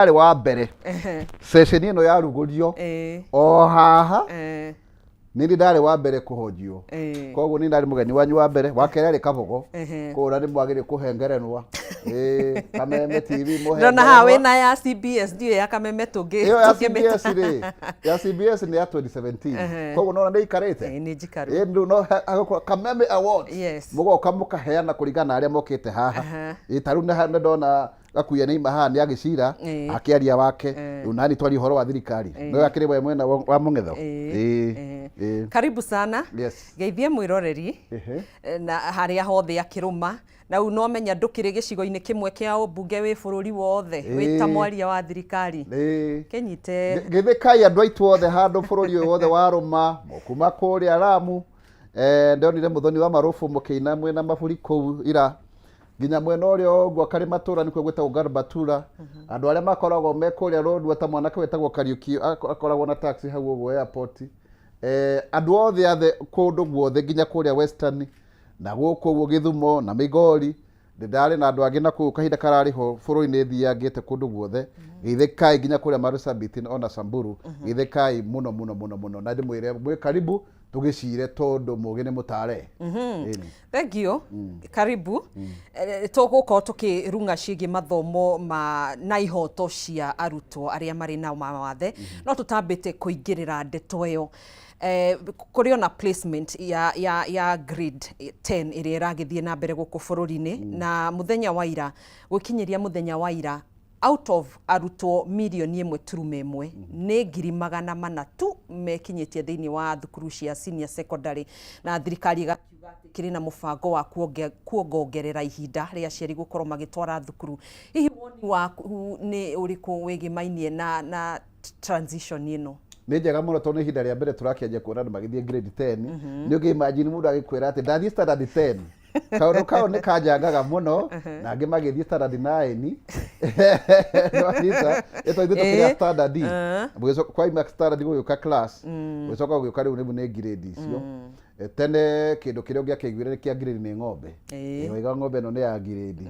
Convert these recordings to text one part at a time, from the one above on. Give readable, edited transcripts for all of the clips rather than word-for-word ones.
Ndarĩ wa mbere ceceni ĩno yarugũrio o haha, nĩ niĩ ndarĩ wa mbere kũhonjio. Koguo nĩ ndarĩ mũgeni wanyu wa mbere. Wa kerĩ arĩ Kabogo. Koguo nĩ mwagĩrĩire kũhengerenwa. Ĩĩ, Kameme TV. Ndona haha Mũhengerenwa. wĩna ya CBS, ndiũĩ ya Kameme tũngĩ Ĩyo ya tũngĩmĩta. CBS rĩ, ya CBS nĩ ya 2017. Koguo nona nĩ ikarĩte. Ĩĩ, nĩ njikaru. Ĩĩ, rĩu no hagũkorwo Kameme Awards. Mũgoka mũkaheana kũringana na arĩa mokĩte haha. Ĩĩ, ta rĩu nĩ ndona Gakuya nĩ ima haha nĩ agĩcira akĩaria wake. Rĩu nani twaria ũhoro wa thirikari no akĩrĩ we mwena wa mũng'etho. Ĩĩ. Ĩĩ. Karibu sana. Geithie mwĩroreri na harĩa hothe akĩrũma na rĩu no menya ndũkĩrĩ gĩcigo-inĩ kĩmwe kĩa ũmbunge, wĩ bũrũri wothe wĩ ta mwaria wa thirikari. Kĩnyite. Gĩthĩkai andũ aitũ othe handũ bũrũri ũyũ wothe warũma kuma kũrĩa Ramu. Ndonire mũthoni wa marũbũ mũkĩina mwĩna maburi kũu ira nginya mwena ũrĩa ũguo karĩ matũra nĩkuo gwĩtagwo Garbatura. Andũ arĩa makoragwo me kũrĩa Lodwar, ta mwanake wĩtagwo Kariuki akoragwo na taxi hau ũguo airport. Andũ othe athe kũndũ guothe nginya kũrĩa Western na gũkũ ũguo Gĩthumo na Migori, ndarĩ na andũ angĩ na kũu kahinda kararĩ ho bũrũri nĩ thiangĩte kũndũ guothe. Geithĩkai nginya kũrĩa Marsabit ona Samburu. Geithĩkai mũno mũno mũno mũno na ndĩmwĩre mwĩ karibu tũgĩcire tondũ mũgĩ nĩ mũtare. Ĩni. Thank you. Karibu. Tũgũkorwo tũkĩrung'a ciĩgiĩ mathomo ma na ihoto cia arutwo arĩa marĩ na mawathe, no tũtambĩte kũingĩrĩra ndeto ĩyo, kũrĩ ona placement ya grade 10 ĩrĩa ĩragĩthiĩ na mbere gũkũ bũrũri-inĩ, na mũthenya wa ira, gwĩkinyĩria mũthenya wa ira, out of arutwo 1.1 mirioni nĩ 400,000 tu mekinyĩtie thĩinĩ wa thukuru cia senior secondary, na thirikari ĩgakiuga atĩ kĩrĩ na mũbango wa kuongongerera ihinda rĩa aciari gũkorwo magĩtwara thukuru. Hihi woni waku nĩ ũrĩkũ wĩgĩmainie na transition ĩno? Nĩ njega mũno tondũ nĩ ihinda rĩa mbere tũrakĩanjia kuona andũ magĩthiĩ grade 10. Nĩ ũngĩ imagine mũndũ agĩkwĩra atĩ ndathiĩ standard 10, kaũndũ kau nĩ kanjangaga mũno, na angĩ magĩthiĩ standard 9. Nĩwanyita? Ĩto ithuĩ tũkĩrĩa standard Gũgĩcoka kwaima standard gũgĩũka class, gũgĩcoka gũgĩũka rĩu nĩ grade icio. Tene kĩndũ kĩrĩa ũngĩakĩiguire nĩ kĩa grade nĩ ng'ombe. Waiga ng'ombe ĩno nĩ ya grade.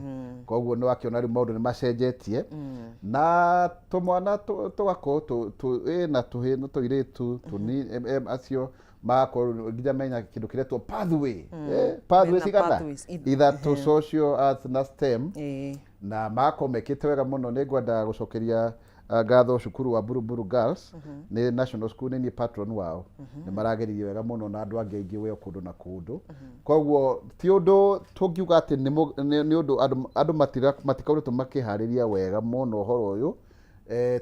Koguo nĩ wakĩona rĩu maũndũ nĩ macenjetie na tũmwana tũgakorwo ĩna tũhĩ na tũirĩtu tũni acio magakorwo nginya menya kĩndũ kĩretwo pathway. Pathway Mena cigana? Pathways, ithatũ, social, arts na STEM, na magakorwo mekĩte wega mũno. Nĩ ngwenda gũcokeria ngatho cukuru wa Buruburu Girls, nĩ national school, nĩ niĩ patron wao. Nĩ marageririe wega mũno na andũ angĩ aingĩ weo kũndũ na kũndũ. Koguo ti ũndũ tũngiuga atĩ nĩ ũndũ andũ matikoretwo makĩharĩria wega mũno ũhoro ũyũ,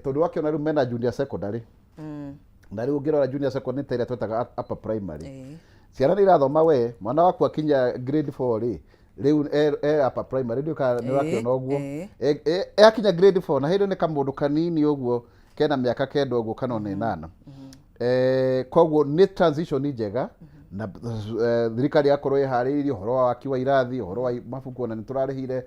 tondũ wakĩona rĩu mena junior secondary, na rĩu ũngĩrora junior secondary nĩ ta ĩrĩa twetaga upper primary. Ciana nĩ irathoma, we mwana waku akinya grade 4 rĩ, rĩu e upper primary. Rĩu kana nĩ ũrakĩona ũguo. Akinya grade 4 na hĩndĩ nĩ kamũndũ kanini ũguo kena mĩaka 9 ũguo kana ona 8. Koguo nĩ transition njega na thirikari yakorwo ĩharĩrĩirie ũhoro wa waki wa irathi, ũhoro wa mabuku, ona nĩ tũrarĩhire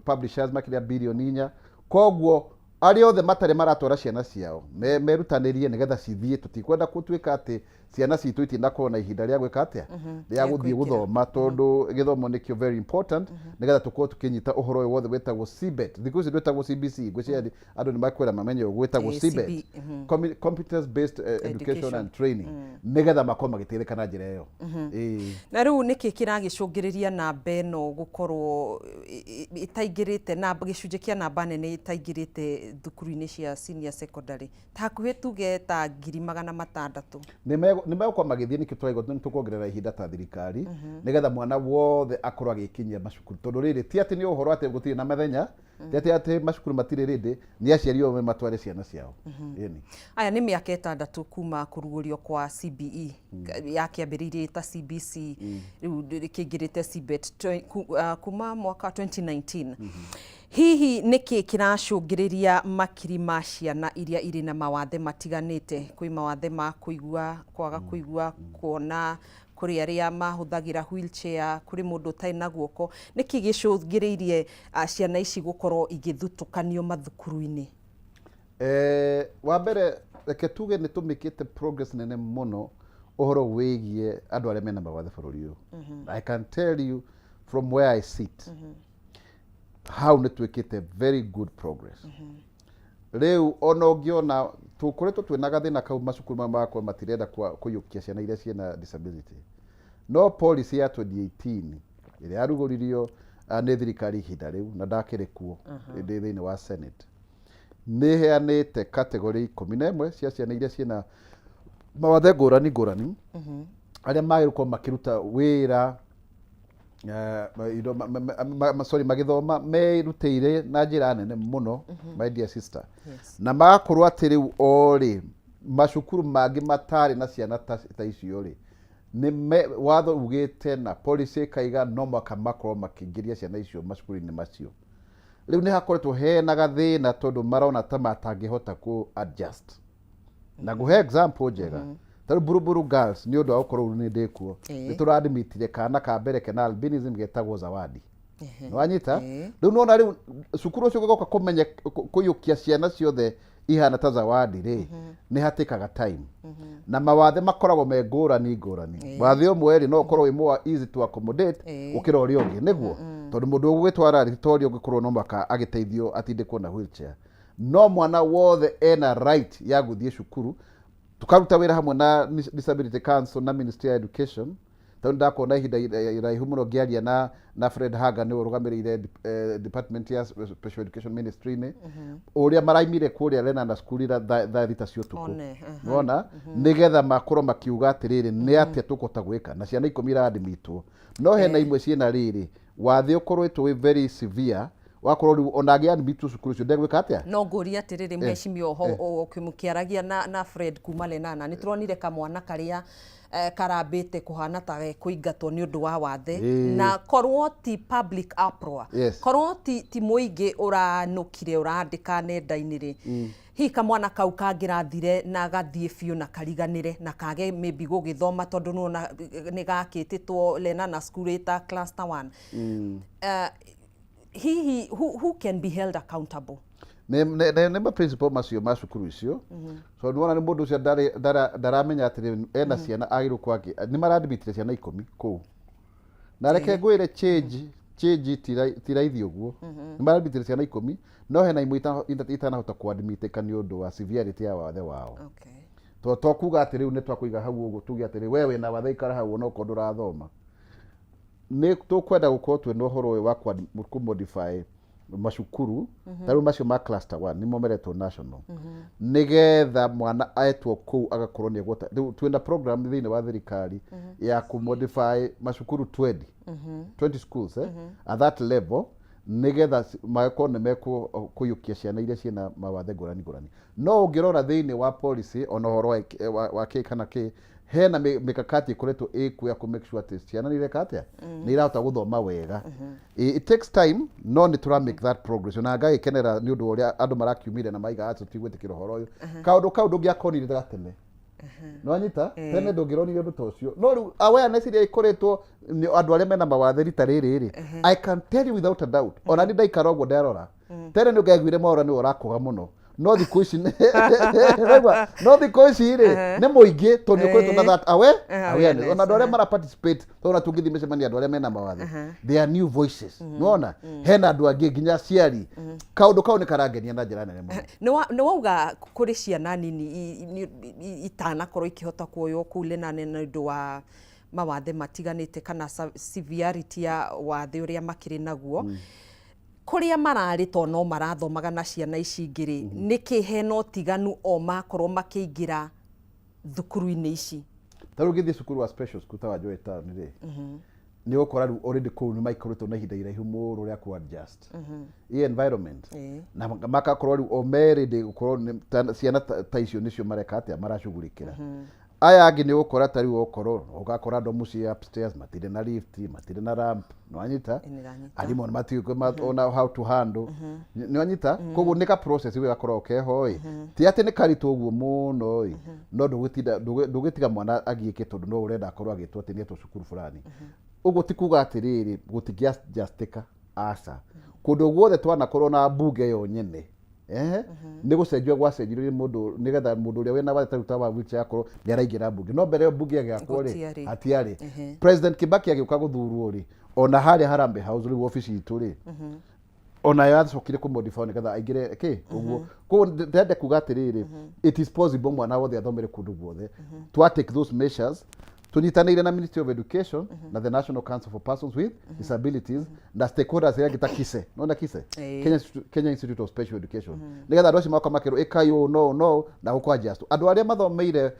publishers makĩria 4 birioni. Koguo arĩa othe matarĩ maratwara ciana ciao merutanĩrie nĩgetha cithiĩ. Tũtikwenda gũtuĩka atĩ ciana citũ itinakorwo na ihinda rĩa gwĩka atĩa, rĩa Rĩa gũthiĩ kũingĩra. Gũthoma, tondũ gĩthomo nĩkĩo very important nĩgetha tũkorwo tũkĩnyita ũhoro ũyũ wothe wĩtagwo CBET. Thikũ ici ndwĩtagwo CBC, ngwĩciria andũ nĩ makwĩra mamenye ũguo wĩtagwo CBET. CB, Competence based education Education. and training, nĩgetha makorwo magĩteithĩka na njĩra ĩyo. Ĩĩ. Na rĩu nĩkĩ kĩragĩcũngĩrĩria namba ĩno gũkorwo ĩtaingĩrĩte na gĩcunjĩ kĩa namba nene ĩtaingĩrĩte thukuru-inĩ cia senior secondary, ta hakuhĩ tuge ta 600,000? Nĩ megũkorwo magĩthiĩ, nĩkĩo tũraigua nĩ tũkuongerera ihinda ta thirikari nĩgetha mwana wothe akorwo agĩkinyia macukuru, tondũ rĩrĩ ti atĩ nĩ ũhoro atĩ gũtirĩ na methenya, ti atĩ macukuru matirĩ rĩndĩ, nĩ aciari o matware ciana ciao. Ĩni. Aya nĩ mĩaka 6 kuma kũrugũrio kwa CBE, yakĩambĩrĩirie ta CBC, rĩu kĩingĩrĩte CBET kuma mwaka 2019. Hihi nĩkĩ kĩracũngĩrĩria makiri ma ciana iria irĩ na mawathe matiganĩte, kwĩ mawathe ma kũigua, kwaga kũigua, kuona, kũrĩ arĩa mahũthagĩra wheelchair, kũrĩ mũndũ ũtarĩ na guoko, nĩkĩ gĩcũngĩrĩirie ciana ici gũkorwo igĩthutũkanio mathukuru-inĩ? Wa mbere reke tuge nĩ tũmĩkĩte progress nene mũno ũhoro wĩgiĩ andũ arĩa mena mawathe bũrũri ũyũ. I can tell you from where I sit, hau nĩ twĩkĩte very good progress. Rĩu ona ũngĩona tũkoretwo twĩna gathĩna kau, macukuru maya magakorwo matirenda kũiyũkia ciana iria ciĩna disability, no policy ya 2018 ĩrĩa yarugũririo nĩ thirikari ihinda rĩu, na ndakĩrĩ kuo ndĩ thĩinĩ wa Senate, nĩ ĩheanĩte category 11 cia ciana iria ciĩna mawathe ngũrani ngũrani, arĩa magĩrĩirwo gũkorwo makĩruta wĩra, sorry, magĩthoma merutĩire na njĩra nene mũno, my dear sister, na magakorwo atĩ rĩu o rĩ macukuru mangĩ matarĩ na ciana ta icio rĩ, watho ugĩte na policy ĩkaiga no mũhaka makorwo makĩingĩria ciana icio macukuru-inĩ macio. Rĩu nĩ hakoretwo hena gathĩna tondũ marona ta matangĩhota kũ adjust. Na ngũhe example njega, ta rĩu Buruburu Girls, nĩ ũndũ wa gũkorwo rĩu nĩ ndĩkuo, nĩ tũradmitire kana ka mbere kena albinism getagwo Zawadi. Nĩwanyita? Rĩu nona rĩu cukuru ũcio ũgĩgoka kũmenya kũiyũkia ciana ciothe ihana ta Zawadi rĩ, nĩ hatĩkaga time, na mawathe makoragwo me ngũrani ngũrani. Wathe ũmwe rĩ, no ũkorwo wĩ more easy to accommodate gũkĩra ũrĩa ũngĩ, nĩguo tondũ mũndũ ũgũgĩtwara rĩ, to ũrĩa ũngĩkorwo no mũhaka agĩteithio atindĩkwo na wheelchair. No mwana wothe ena right ya gũthiĩ cukuru. Tukaruta wĩra hamwe na Disability Council na Ministry ya Education, tondũ ndakorwo na ihinda iraihu mũno ngĩaria na Fred Haga, nĩwe ũrũgamĩrĩire department ya Special Education Ministry-inĩ, ũrĩa maraimire kũrĩa Lenana School ira thaa 6 cia ũtukũ. One, aha. Nona nĩgetha makorwo makiuga atĩrĩrĩ, nĩ atĩa tũkũhota gwĩka na ciana 10 iradmitwo, no hena imwe ciĩna rĩrĩ wathe ũkorwetwo wĩ very severe, wakorwo rĩu ona angĩadmitwo cukuru ũcio ndegwĩka atĩa. No ngũria atĩrĩrĩ, mheshimiwa, oho mũkĩaragia na Fred kuma Lenana, nĩ tũronire kamwana karĩa karambĩte kũhana ta gekũingatwo nĩ ũndũ wa wathe, na korwo ti public uproar, korwo ti mũingĩ ũranũkire ũrandĩka nenda-inĩ rĩ, hihi kamwana kau kangĩrathire na gathiĩ biũ na kariganĩre na kage maybe gũgĩthoma, tondũ nĩwona nĩ gakĩtĩtwo Lenana School ĩta cluster one. Hihi who can be held accountable? Nĩ ma principal macio ma cukuru icio, so nĩwona nĩ mũndũ ũcio ndaramenya atĩrĩ ena ciana agĩrĩirwo kwangĩ nĩ maradmitire ciana 10 kũu. Na reke ngwĩre, change ti raithi ũguo. Nĩ maradmitire ciana 10, no hena imwe itanahota kũadmitĩka nĩ ũndũ wa severity ya wathe wao. To kuga atĩ rĩu nĩ twakũiga hau ũguo, tuge atĩrĩ, we wĩna wathe, ikara hau onokorwo ndũrathoma. Nĩ tũkwenda gũkorwo twĩna ũhoro ũyũ wa kũ modify macukuru ta rĩu macio ma cluster one, nĩmo meretwo national, nĩgetha mwana etwo kũu agakorwo nĩ egwota. Rĩu twĩna program thĩinĩ wa thirikari ya kũ modify macukuru 20, 20 schools, at that level, nĩgetha magakorwo nĩ mekũiyũkia ciana iria ciĩna mawathe ngũrani ngũrani. No ũngĩrora thĩinĩ wa policy, ona ũhoro wa kĩ kana kĩ, hena mikakati ĩkoretwo ĩkuo ya kũ make sure atĩ ciana nĩ ireka atĩa, nĩ irahota gũthoma wega. It takes time, no nĩ tũra make that progress, na ngagĩkenera nĩ ũndũ wa ũrĩa andũ marakiumire na maiga atĩ tũtigwĩtĩkĩra ũhoro ũyũ. Kaũndũ kau ndũngĩakonire gatene, nĩwanyita? Tene ndũngĩronire ũndũ ta ũcio, no rĩu awareness ĩrĩa ĩkoretwo nĩ andũ arĩa mena mawathe rita rĩrĩ rĩ, I can tell you without a doubt, ona nĩ ndaikara ũguo nderora, tene nĩ ũngĩaiguire Mwaũra nĩwe ũrakũga mũno, no thikũ ici Ũraigua? No thikũ ici rĩ, nĩ mũingĩ, tondũ nĩ ũkoretwo na that awareness, ona andũ arĩa mara participate, tondũ tũngĩthiĩ mĩcemanio, andũ arĩa mena mawathe, they are new voices. Nĩwona hena andũ angĩ, nginya aciari. Kaũndũ kau nĩ karangenia na njĩra nene mũno. Nĩ wauga kũrĩ ciana nini itanakorwo ikĩhota kuoywo kũu Lenana nĩ ũndũ wa mawathe matiganĩte kana severity ya wathe ũrĩa makĩrĩ naguo. Kũrĩa mararĩ, to no marathomaga na ciana ici ingĩ rĩ, nĩkĩ hena ũtiganu o makorwo makĩingĩra thukuru-inĩ ici? Ta rĩu ũngĩthiĩ cukuru wa special school ta wa Joy Town rĩ, nĩ ũgũkora rĩu already kũu nĩ maikarĩtwo na ihinda iraihu mũno rĩa ku adjust i environment, na makakorwo rĩu o me ready gũkorwo ciana ta icio nĩcio mareka atĩa, maracugurikĩra. Aya angĩ nĩ ũgũkora ta rĩu okorwo ũgakora andũ a mũciĩ upstairs matirĩ na lift, matirĩ na ramp, nĩwanyita? Nĩndanyita. Arimũ nĩ matiũĩ ona how to handle, nĩwanyita? Koguo nĩ ka process gakoragwo keho ĩ, ti atĩ nĩ karitũ ũguo mũno ĩ, no ndũgũtinda ndũgĩtiga mwana agiĩke tondũ no ũrenda akorwo agĩtwo atĩ nĩetwo cukuru fulani. Ũguo ti kuga atĩrĩrĩ gũtingĩadjustĩka, aca. Kũndũ guothe twanakorwo na mbunge yo nyene, nĩ gũcenjio gwacenjirio nĩ mũndũ nĩgetha mũndũ ũrĩa wĩna wathe ta rĩu ta wa wheelchair akorwo nĩ araingĩra mbunge, no mbere ĩyo mbunge ĩgĩakwo rĩ, Gũtiarĩ. hatiarĩ. President Kibaki agĩũka gũthurwo rĩ, ona harĩa Harambee House rĩu obici itũ rĩ, Onayo yacokire kũ modify nĩgetha aingĩre kĩ ũguo. Koguo ndĩrenda kuga atĩrĩrĩ, it is possible mwana wothe athomere kũndũ guothe. Twa take those measures tunyitanĩire na Ministry of Education na the National Council for Persons with Disabilities na stakeholders arĩa angĩ ta KISE, nona KISE? Ĩĩ. Kenya Institute of Special Education, nĩgetha andũ acio magoka makerwo ĩkai ũũ no no na gũkũ adjust andũ arĩa mathomeire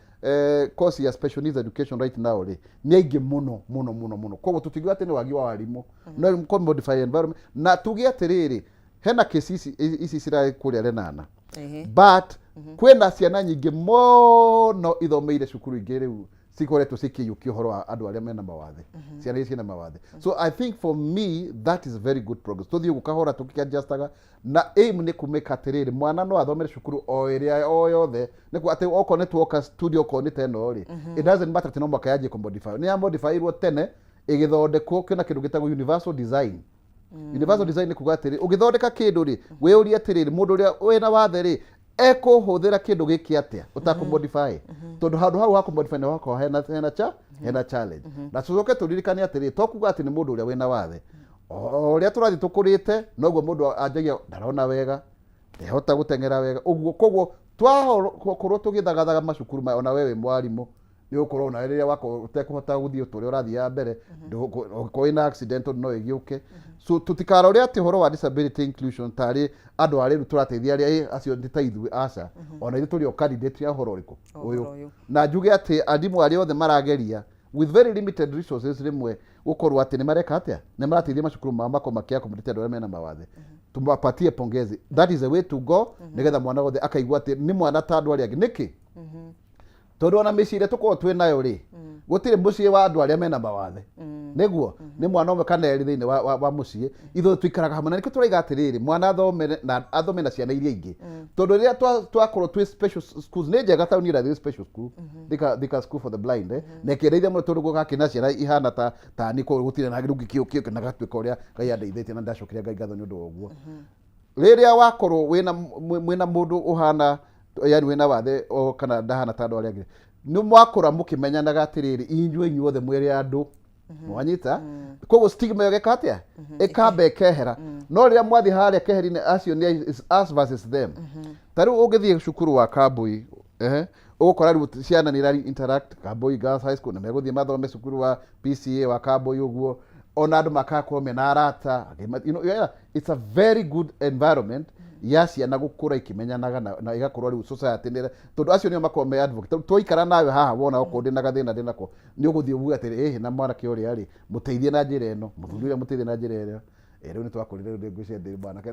course ya special needs education. Right now rĩ, nĩ aingĩ mũno mũno mũno mũno, koguo tũtingiuga atĩ nĩ wagi wa warimũ, no kũ modify environment. Na tuge atĩrĩrĩ, hena kesi ici cirarĩ kũrĩa Lenana, but kwĩna ciana nyingĩ mũno ithomeire cukuru ingĩ rĩu cikoretwo cikĩiyũkia ũhoro wa andũ arĩa mena mawathe, ciana iria ciĩna mawathe. So I think for me that is very good progress. Tũthiĩ ũguo kahora tũkĩadjustaga, na aim nĩ kũmĩka atĩrĩrĩ, mwana no athomere cukuru o ĩrĩa o yothe, nĩ kuga atĩ okorwo nĩ tuoka studio, okorwo nĩ ta ĩno rĩ, it doesn't matter atĩ no mũhaka yanjie kũmodify. Nĩ yamodifyirwo tene ĩgĩthondekwo. Kwĩna kĩndũ gĩtagwo universal design. Universal design nĩ kuga atĩrĩ, ũgĩthondeka kĩndũ rĩ, wĩyũrie atĩrĩrĩ, mũndũ ũrĩa wĩna wathe rĩ, ekũhũthĩra kĩndũ gĩkĩ atĩa ũtakũmodify? Tondũ handũ hau ha kũmodify nĩ hakorwo hena challenge. Na tũcoke tũririkane atĩrĩrĩ, to kuga atĩ nĩ mũndũ ũrĩa wĩna wathe, o ũrĩa tũrathiĩ tũkũrĩte noguo mũndũ anjagia ndarona wega, ndehota gũteng'era wega ũguo. Koguo twakorwo tũgĩthagathaga macukuru maya, ona we wĩ mwarimũ nĩ ũgũkorwo ona rĩrĩa wakorwo ũtekũhota gũthiĩ ũtũrĩa ũrathiĩ mbere, ũngĩkorwo wĩna accident no ĩgĩũke. So tũtikarore atĩ ũhoro wa disability inclusion tarĩ andũ arĩa rĩu tũrateithia arĩa acio nĩ ta ithuĩ. Aca, ona ithuĩ tũrĩ o candidate ya ũhoro ũrĩkũ? Ũhoro ũyũ. Ũyũ. Na njuge atĩ arimũ arĩa othe marageria with very limited resources rĩmwe gũkorwo atĩ nĩ mareka atĩa, nĩ marateithia macukuru mao makorwo makĩaccommodate andũ arĩa mena mawathe, tumapatie pongezi. That is the way to go, nĩgetha mwana wothe akaigua atĩ nĩ mwana ta andũ arĩa angĩ. Nĩkĩ? Tondũ ona mĩciĩ ĩrĩa tũkoragwo twĩ nayo rĩ, gũtirĩ mũciĩ wa andũ arĩa mena mawathe, nĩguo nĩ mwana ũmwe kana erĩ thĩinĩ wa mũciĩ. Ithuĩ tũikaraga hamwe na nĩkĩo tũraiga atĩrĩrĩ, mwana athome na athome na ciana iria ingĩ, tondũ rĩrĩa twakorwo twĩ special schools nĩ njega. Taũni ĩrathiĩ special school, Thika School for the Blind, na ĩkĩndeithia mũno tondũ gũgakĩ na ciana ihana ta ni kũu gũtirĩ na kĩndũ kĩũkĩ na gatuĩka ũrĩa Ngai andeithĩtie, na ndacokeria Ngai ngatho nĩ ũndũ wa ũguo. Rĩrĩa wakorwo wĩna mwĩna mũndũ ũhana, yani wĩna wathe o kana ndahana ta andũ arĩa angĩ, nĩ mwakũra mũkĩmenyanaga atĩrĩrĩ, inyuĩ inyuothe mwĩrĩ andũ mwanyita. Koguo stigma ĩyo ĩgeka atĩa? Ĩkamba ĩkehera. No rĩrĩa mwathiĩ harĩa keheri-inĩ, acio nĩ is us versus them. Ta rĩu ũngĩthiĩ cukuru wa Kambui, ũgũkora rĩu ciana nĩ irari interact Kambui Girls High School, na megũthiĩ mathome cukuru wa PCA wa Kambui ũguo, ona andũ makakorwo mena arata angĩ yeah, it's a very good environment ya ciana gũkũra ikĩmenyanaga na igakorwo rĩu society nĩ tondũ acio nĩo makorwo me advocate. Tondũ twaikara nawe haha, wona okorwo ndĩna gathĩna ndĩnako, nĩ ũgũthiĩ uge atĩrĩ, ĩhĩ, na mwanake ũrĩa rĩ, mũteithie na njĩra ĩno, mũthuri ũrĩa mũteithie na njĩra ĩrĩa. Rĩu nĩ twakũrire, rĩu ndĩ ngwĩciria ndĩ mwanake.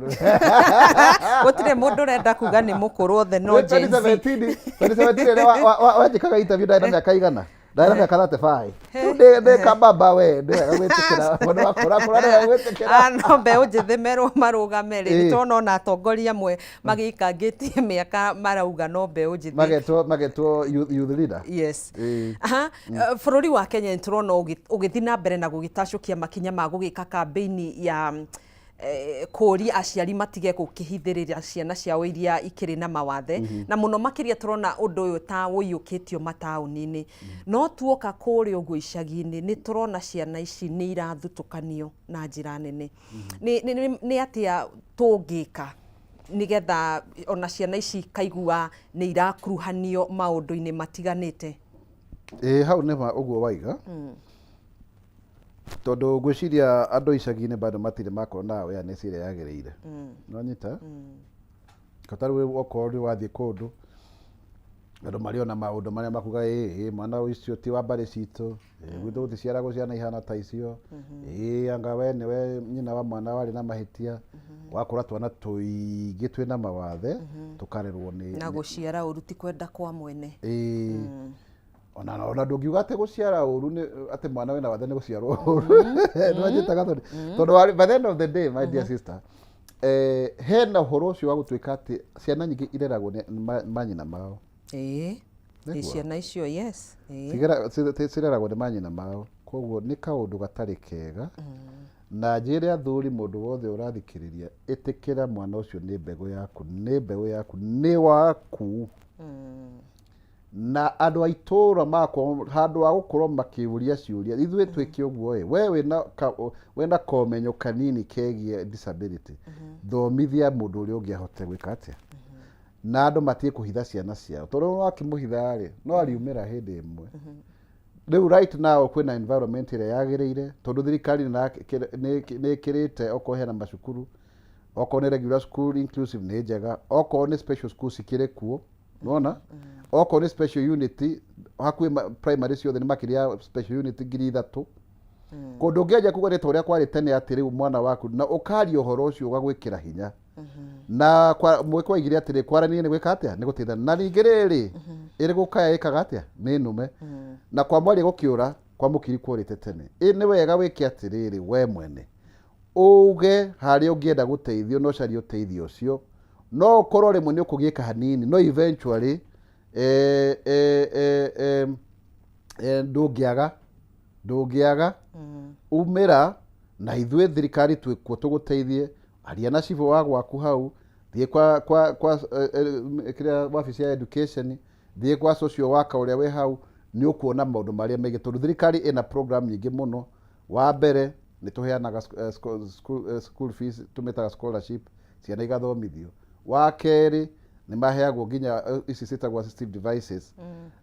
Gũtirĩ mũndũ ũrenda kuga nĩ mũkũrũ, othe no Gen Z. 2017 2017 rĩrĩa wanjĩkaga interview, ndarĩ na mĩaka igana? Ndarĩ na mĩaka 35. Rĩu ndĩ kababa, we ndĩ wega gwĩtĩkĩra mũndũ wakũra kũra, nĩ wega gwĩtĩkĩra. Ah, no mbeũ njĩthĩ merwo marũgame rĩ, nĩtũrona ona atongoria amwe magĩikangĩtie mĩaka marauga no mbeũ njĩthĩ. Magetwo youth leader. Yes. Aha, bũrũri wa Kenya nĩ tũrona ũgĩthiĩ na mbere na gũgĩtacũkia makinya ma gũgĩka kambĩini ya kũria aciari matige gũkĩhithĩrĩria ciana ciao iria ikĩrĩ na mawathe, na mũno makĩria tũrona ũndũ ũyũ ta ũiyũkĩtio mataũni-inĩ. No tuoka kũrĩa ũguo icagi-inĩ, nĩ tũrona ciana ici nĩ irathutũkanio na njĩra nene. Nĩ atĩa tũngĩka nĩgetha ona ciana ici ikaigua nĩ irakuruhanio maũndũ-inĩ matiganĩte? Ĩĩ, hau nĩ ma ũguo waiga, tondũ ngwĩciria andũ icagi-inĩ bado matirĩ makorwo na awareness ĩrĩa yagĩrĩire, nĩwanyita? Ta rĩu okorwo nĩ wathiĩ kũndũ, andũ marĩ ona maũndũ marĩa makuga, ĩ mwana ũcio ti wa mbarĩ citũ, gwitũ gũticiaragwo ciana ihana ta icio, ĩ anga we nĩwe nyina wa mwana warĩ na mahĩtia. Wakora twana tũingĩ twĩna mawathe tũkarerwo nĩ na gũciara ũru ti kwenda kwa mwene. Ĩĩ, ona ndũngiuga atĩ gũciara ũru nĩ atĩ mwana wĩna wathe nĩ gũciarwo ũru, nĩwanyita gathoni? Tondũ by the end of the day, my dear sister, hena ũhoro ũcio wa gũtuĩka atĩ ciana nyingĩ ireragwo nĩ manyina mao. Ĩ. Nĩguo. Ciana icio, yes, ĩĩ. Cireragwo nĩ manyina mao, koguo nĩ kaũndũ gatarĩ kega. Na njĩre athuri, mũndũ wothe ũrathikĩrĩria, ĩtĩkĩra mwana ũcio nĩ mbegũ yaku, nĩ mbeũ yaku, nĩ waku. Na andũ a itũra makorwo handũ wa gũkorwo makĩũria ciũria, ithuĩ twĩke ũguo ĩ, we wĩna ka, wĩna komenyo kanini kegiĩ disability, thomithia mũndũ ũrĩa ũngĩ ahote gwĩka atĩa. Na andũ matige kũhitha ciana ciao, tondũ wakĩmũhitha rĩ, no ariumĩra hĩndĩ ĩmwe. Rĩu right now kwĩna environment ĩrĩa yagĩrĩire, tondũ thirikari nĩ ĩkĩrĩte okorwo hena macukuru, okorwo nĩ regular school inclusive nĩ njega, okorwo nĩ special school cikĩrĩ kuo, nĩwona? Okorwo nĩ special unit, hakuhĩ primary ciothe nĩ makĩria ya special unit 3,000. Kũndũ ũngĩanjia kuga nĩ ta ũrĩa kwarĩ tene atĩ rĩu mwana waku, na ũkaria ũhoro ũcio ũgagwĩkĩra hinya. Na mwĩkũ waigire atĩrĩ, kwaranĩria nĩ gwĩka atĩa? Nĩ gũteithania. Na ningĩ rĩrĩ, ĩrĩ gũkaya ĩkaga atĩa? Nĩ nũme. Na kwa mwaria gũkĩũra, kwa mũkiri kworĩte tene. Ĩ nĩ wega wĩke atĩrĩrĩ, we mwene uge harĩa ũngĩenda gũteithio no ũcarie ũteithio ũcio. No ũkorwo rĩmwe nĩ ũkũgiĩka hanini, no eventually ndũngĩaga umĩra na ithuĩ thirikari twĩkuo tũgũteithie. Aria na cibũ wa gwaku hau, thiĩ kwa kĩrĩa wabici ya education, thiĩ kwa social worker ũrĩa wĩ hau, nĩ ũkuona maũndũ marĩa maingĩ, tondũ thirikari ĩna program nyingĩ mũno. Wa mbere nĩ tũheanaga school fees, tũmĩtaga scholarship, ciana igathomithio. Wa kerĩ nĩ maheagwo nginya ici ciĩtagwo assistive devices.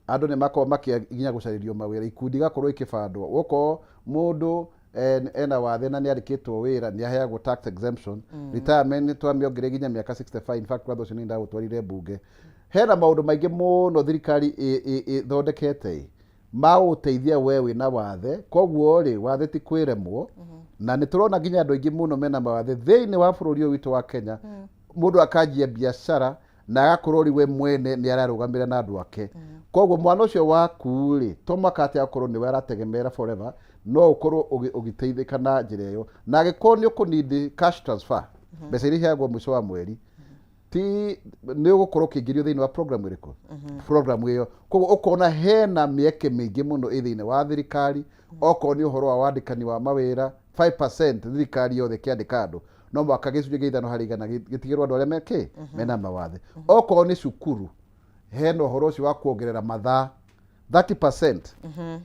Andũ nĩ makoragwo makĩa nginya gũcarĩrio mawĩra, ikundi igakorwo ikĩbandwo. Okorwo mũndũ ena wathe na nĩ andĩkĩtwo wĩra, nĩ aheagwo tax exemption. Retirement nĩ twamĩongereire nginya mĩaka 65, in fact watho ũcio nĩ ndagũtwarire mbunge. Hena maũndũ maingĩ mũno thirikari ĩthondekete ma gũgũteithia we wĩna wathe. Koguo rĩ, wathe ti kwĩremwo, na nĩ tũrona nginya andũ aingĩ mũno mena mawathe thĩinĩ wa bũrũri ũyũ witũ wa Kenya. Mũndũ akanjia biacara na agakorwo rĩ we mwene nĩ ararũgamĩra na andũ ake. Koguo mwana ũcio waku rĩ, to mũhaka atĩ akorwo nĩwe arategemera forever, no ũkorwo ũgĩteithĩka na njĩra ĩyo. Na angĩkorwo nĩ ũkũnidi cash transfer, mbeca iria iheagwo mũico wa mweri, ti nĩ ũgũkorwo ũkĩingĩrio thĩinĩ wa program ĩrĩkũ, program ĩyo. Koguo ũkona hena mĩeke mĩingĩ mũno ĩ thĩinĩ wa thirikari. Okorwo nĩ ũhoro wa wandĩkani wa mawĩra, 5% thirikari yothe ĩkĩandĩka andũ, no mũhaka gĩcunjĩ kĩa 5% gĩtigĩrwo andũ arĩa mekĩ mena mawathe. Okorwo nĩ cukuru, hena ũhoro ũcio wa kuongerera mathaa 30%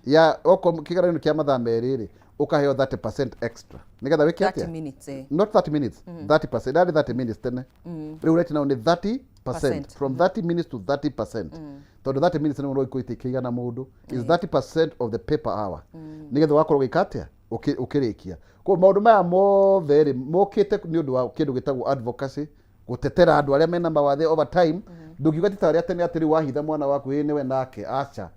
ya okorwo kĩgeranio kĩa mathaa 2 rĩ, ũkaheo 30% extra nĩgetha wĩke 30 atĩa? minutes. Not 30 minutes, 30%. Yarĩ 30 minutes tene, rĩu right now nĩ 30%. Percent. From 30 minutes to 30%, tondũ 30 minutes nĩ mũno ĩkĩigana mũndũ, is 30% of the paper hour, nĩgetha ũgakorwo ũgĩka atĩa? Ũkĩrĩkia. Koguo maũndũ maya mothe rĩ, mokĩte nĩ ũndũ wa kĩndũ gĩtagwo advocacy, gũtetera andũ arĩa mena mawathe over time. Ndũngiuga ti ta ũrĩa tene atĩ rĩu wahitha mwana waku ĩ nĩwe nake, aca.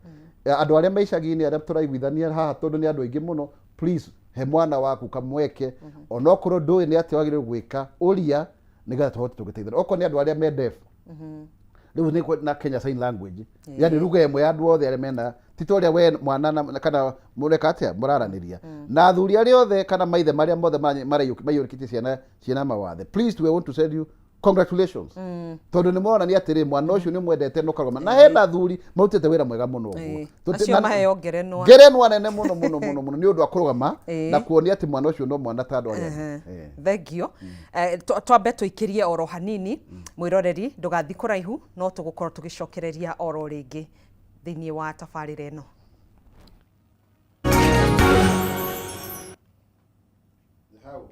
Andũ arĩa me icagi-inĩ arĩa tũraiguithania haha, tondũ nĩ andũ aingĩ mũno, please he mwana waku kamweke, onokorwo ndũĩ nĩ atĩa wagĩrĩirwo gwĩka, ũria nĩgetha tũhote tũgĩteithania. Okorwo nĩ andũ arĩa me deaf, rĩu nĩ na Kenya Sign Language, yani lugha ĩmwe ya andũ othe arĩa mena, ti ta ũrĩa we mwana kana mũreka atĩa mũraranĩria na athuri arĩa othe kana maithe marĩa mothe maiyũrĩkĩtie ciana ciĩna mawathe. Please, we want to send you congratulations, tondũ nĩ mũronania atĩrĩ mwana ũcio nĩ mwendete no karũgama na hena athuri marutĩte wĩra mwega mũno ũguo. Acio maheo ngerenwa. Ngerenwa nene mũno mũno mũno mũno nĩ ũndũ wa kũrũgama na kuonia atĩ mwana ũcio no mwana ta andũ arĩa angĩ. Thengio. Twambe tũikĩrie oro hanini, mwĩroreri ndũgathiĩ kũraihu, no tũgũkorwo tũgĩcokereria oro rĩngĩ thĩinĩ wa tabarĩra ĩno. Hau.